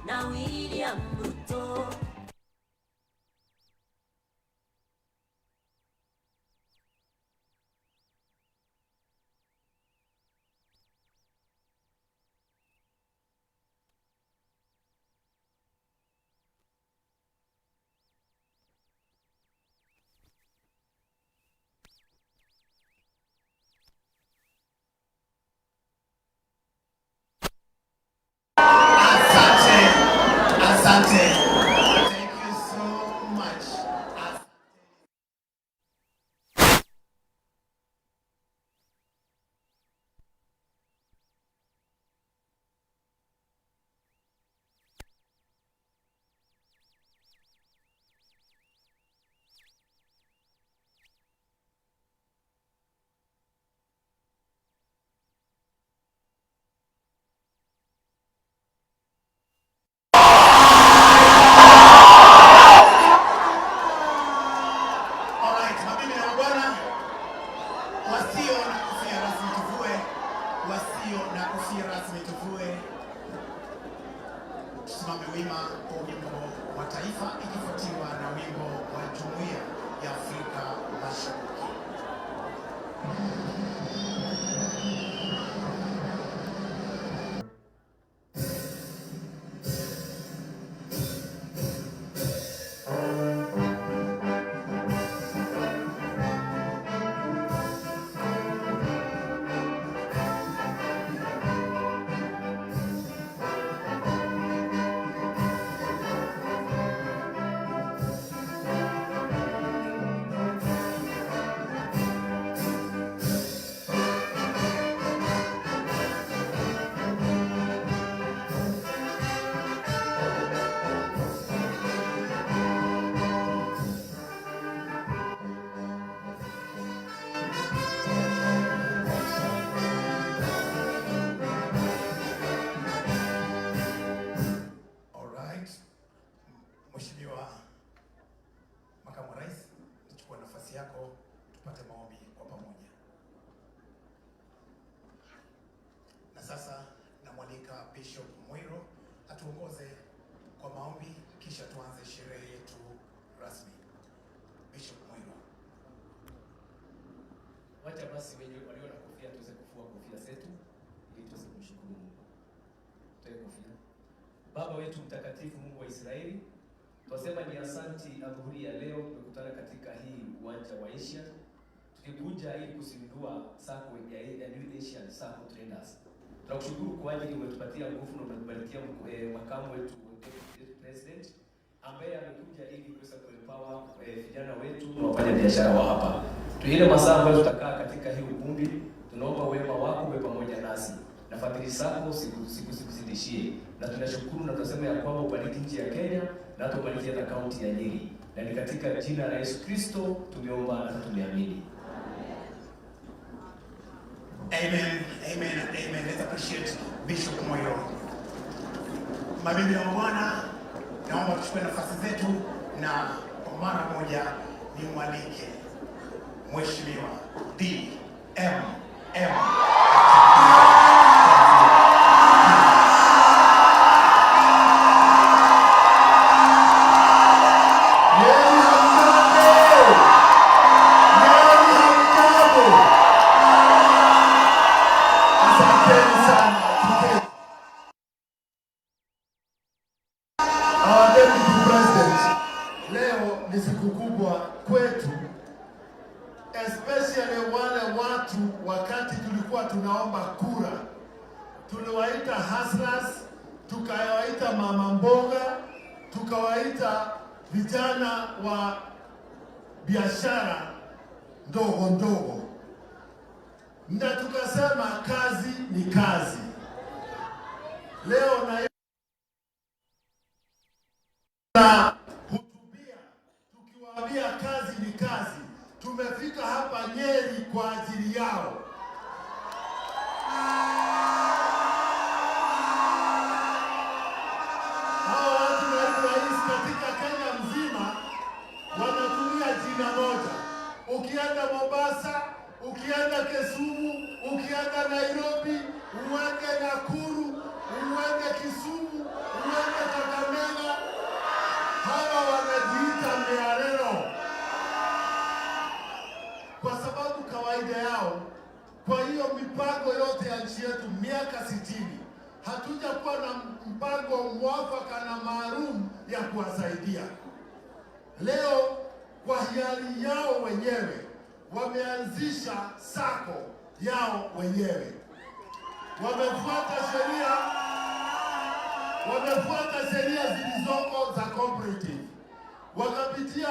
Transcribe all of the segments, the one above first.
Na William Ruto. Asante. Asante. Thank you so much. Asante. All right, mabibi na mabwana, wasio na kofia rasmi tuvue, wasio na kofia rasmi tuvue. Tusimame wima kwa wimbo wa taifa ikifuatiwa na wimbo wa Jumuiya ya Afrika Mashariki. All right. Mheshimiwa Makamu wa Rais, chukua nafasi yako tupate maombi kwa pamoja. Na sasa namwalika Bishop Mwiro atuongoze kwa maombi kisha tuanze sherehe yetu rasmi. Bishop Mwiro. Wacha basi wenye walio na kofia tuweze kufua kofia zetu ili tuweze kumshukuru Mungu. Toe kofia. Baba wetu mtakatifu, Mungu wa Israeli, twasema ni asanti adhuhuri ya leo tumekutana katika hii uwanja wa Asia tukikuja ili kuzindua sacco ya New Asian Sacco Traders. Tunakushukuru kwa ajili umetupatia nguvu na umetubarikia makamu wetu Deputy President ambaye amekuja ili kuweza kuempower vijana wetu na wafanya biashara wa hapa. Ile masaa ambayo tutakaa katika hii ukumbi, tunaomba wema wako uwe pamoja nasi na fadhili zako sikuzidishie, na tunashukuru na tunasema ya kwamba ubariki nchi ya Kenya na hata ubariki hata kaunti ya Nyeri, na ni katika jina la Yesu Kristo tumeomba na tumeamini. Amen, amen, amen. Let's appreciate Bishop Moyo. Mabibi na mabwana, naomba tuchukue nafasi zetu na kwa mara moja nimwalike Mheshimiwa DMM. Nyeri hamjambo! Nyeri hamjambo! Asanteni sana. Tuketi. Our Deputy President, leo ni siku kubwa kwetu, especially wale watu wakati tulikuwa tunaomba kura tuliwaita hustlers. tukawaita mama mboga, tukawaita vijana wa biashara ndogo ndogo, na tukasema kazi ni kazi. Leo na hutubia tukiwaambia kazi ni kazi. Tumefika hapa Nyeri kwa ajili yao. Hawa watu, naibu rais, katika Kenya mzima wanatumia jina moja. Ukienda Mombasa, ukienda Kisumu, ukienda Nairobi, uende Nakuru, uende Kisumu, uende Kakamega, hawa wanajiita Miarero kwa sababu kawaida yao. Kwa hiyo mipango yote ya nchi yetu miaka 60 hatujakuwa na mpango mwafaka na maalum ya kuwasaidia. Leo kwa hiari yao wenyewe wameanzisha sako yao wenyewe, wamefuata sheria zilizoko za cooperative, wakapitia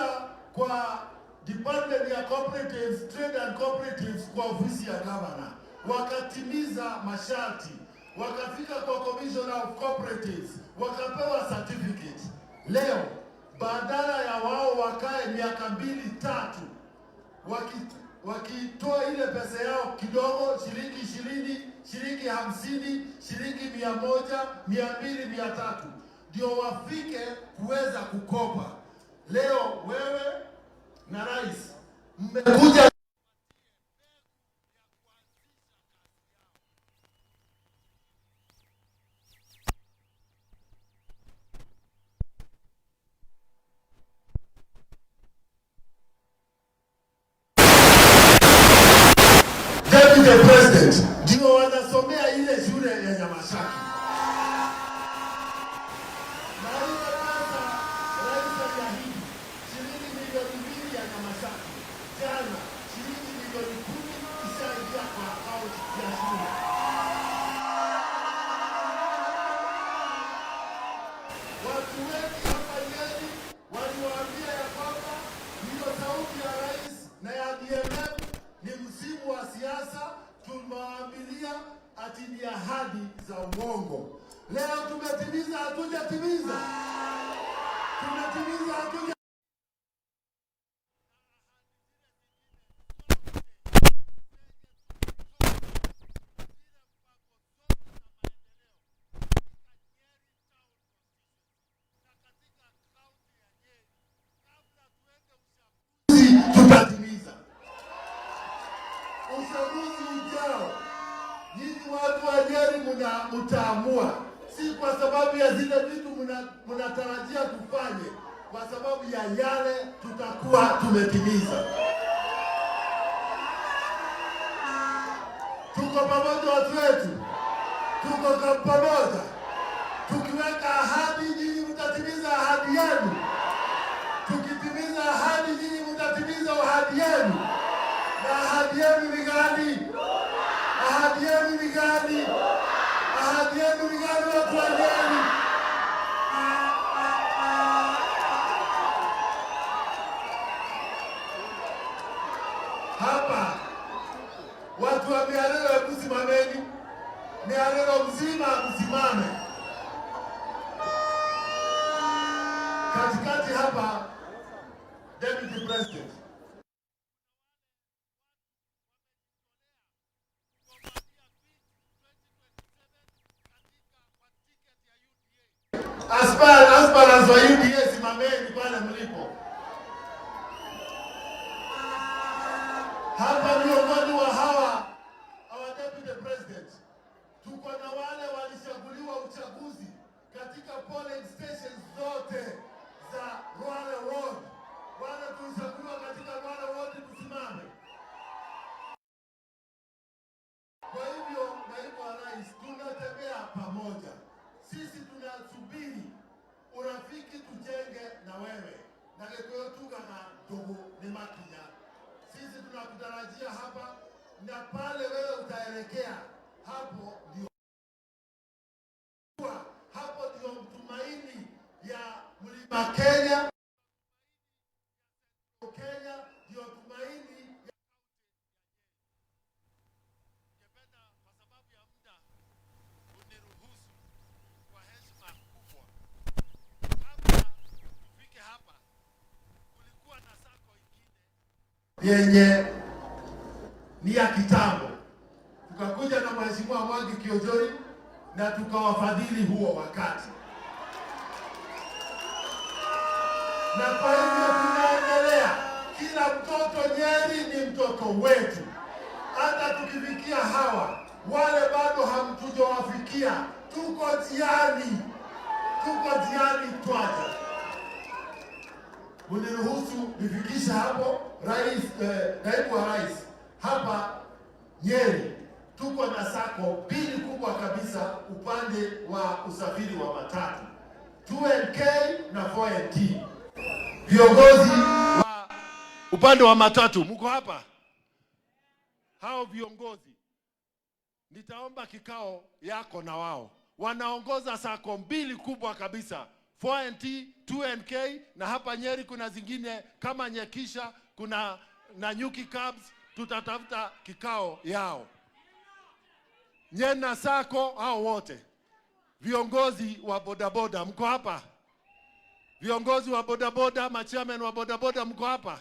kwa Department ya Cooperatives, Trade and Cooperatives kwa ofisi ya gavana, wakatimiza masharti, wakafika kwa Commissioner of Cooperatives, wakapewa certificate. Leo badala ya wao wakae miaka 2-3 wakitoa ile pesa yao kidogo, shilingi 20, shilingi 50, shilingi 100, 200, 300, ndio wafike kuweza kukopa. Leo wewe na rais mmekuja Deputy President ndio wanasomea ile shule ya Nyamashaki. Na ile pesa rais aliahidi shilingi milioni 2 ya Nyamashaki, jana shilingi milioni 10 ishaingia kwa akaunti ya shule. Watu wengi hapa Nyeri waliwaambia ya kwamba hiyo sauti ya rais na ya DMM ni msimu wa siasa, tumewaambilia ati ni ahadi za uongo. Leo tumetimiza, hatujatimiza? Tumetimiza, hatuja? Tutatimiza. Uchaguzi ujao, nyinyi watu wa Nyeri mtaamua, si kwa sababu ya zile vitu mnatarajia tufanye, kwa sababu ya yale tutakuwa tumetimiza. Tuko pamoja watu wetu, tuko pamoja. Tukiweka ahadi, nyinyi mtatimiza ahadi yenu. Tukitimiza ahadi, nyinyi mtatimiza ahadi yenu. Na ahadi yenu ni gani? Ahadi yenu ni gani? Ahadi yenu ni gani, watu wa Nyeri? Hapa watu wa Miarero, hebu simameni. Miarero mzima msimame. Katikati hapa, Deputy President. Aspirants wa UDA simameni pale mlipo. Hapa miongoni wa hawa our Deputy President, tuko na wale walichaguliwa uchaguzi katika polling stations zote za Rware Ward. Wale tulichaguliwa katika Rware Ward tusimame. Kwa hivyo, naibu wa rais, tunatembea pamoja. Sisi tunasubiri urafiki tujenge na wewe, na Gikuyu tugaga ndugu ni makinya. Sisi tunakutarajia hapa, na pale wewe utaelekea hapo ndio hapo. Yenye ni ya kitambo, tukakuja na Mheshimiwa Mwangi Kiunjuri na tukawafadhili huo wakati, na kwa hivyo tunaendelea. Kila mtoto Nyeri ni mtoto wetu, hata tukifikia hawa wale bado hamtujawafikia, tuko njiani, tuko njiani twaja. Uniruhusu nifikishe hapo. Rais, naibu wa rais, hapa Nyeri tuko na SACCO mbili kubwa kabisa upande wa usafiri wa matatu, 2NK na 4NT. Viongozi wa upande wa matatu mko hapa, hao viongozi nitaomba kikao yako na wao. Wanaongoza SACCO mbili kubwa kabisa, 4NT, 2NK, na hapa Nyeri kuna zingine kama Nyekisha, kuna Nanyuki Cabs. Tutatafuta kikao yao. Nyena SACCO, hao wote viongozi wa bodaboda mko hapa? Viongozi wa bodaboda, machairman wa bodaboda mko hapa?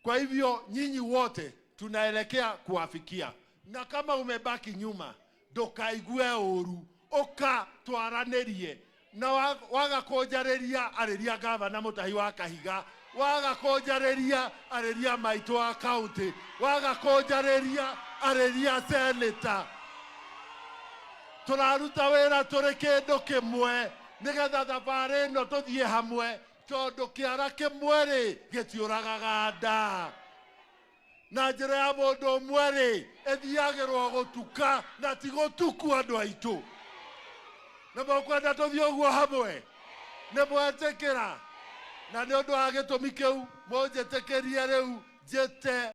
Kwa hivyo nyinyi wote tunaelekea kuwafikia, na kama umebaki nyuma ndukaigue uru, uka twaranirie na waga kunjariria ariria gavana Mutahi wa Kahiga, waga kunjariria ariria maitu wa county, waga kunjariria ariria senator. Turaruta wira turi kindu kimwe nigetha thabarĩ ĩno tũthiĩ hamwe, tondũ kĩara kĩmwe rĩ gĩtiũragaga nda, na njĩra ya mũndũ ũmwe rĩ ĩthiagĩrwo gũtuka na ti gũtuku. Andũ aitũ na mũkwenda tũthiĩ ũguo hamwe, nĩ mwetĩkĩra? Na nĩ ũndũ wa gĩtũmi kĩu mũnjĩtĩkĩrie rĩu njĩte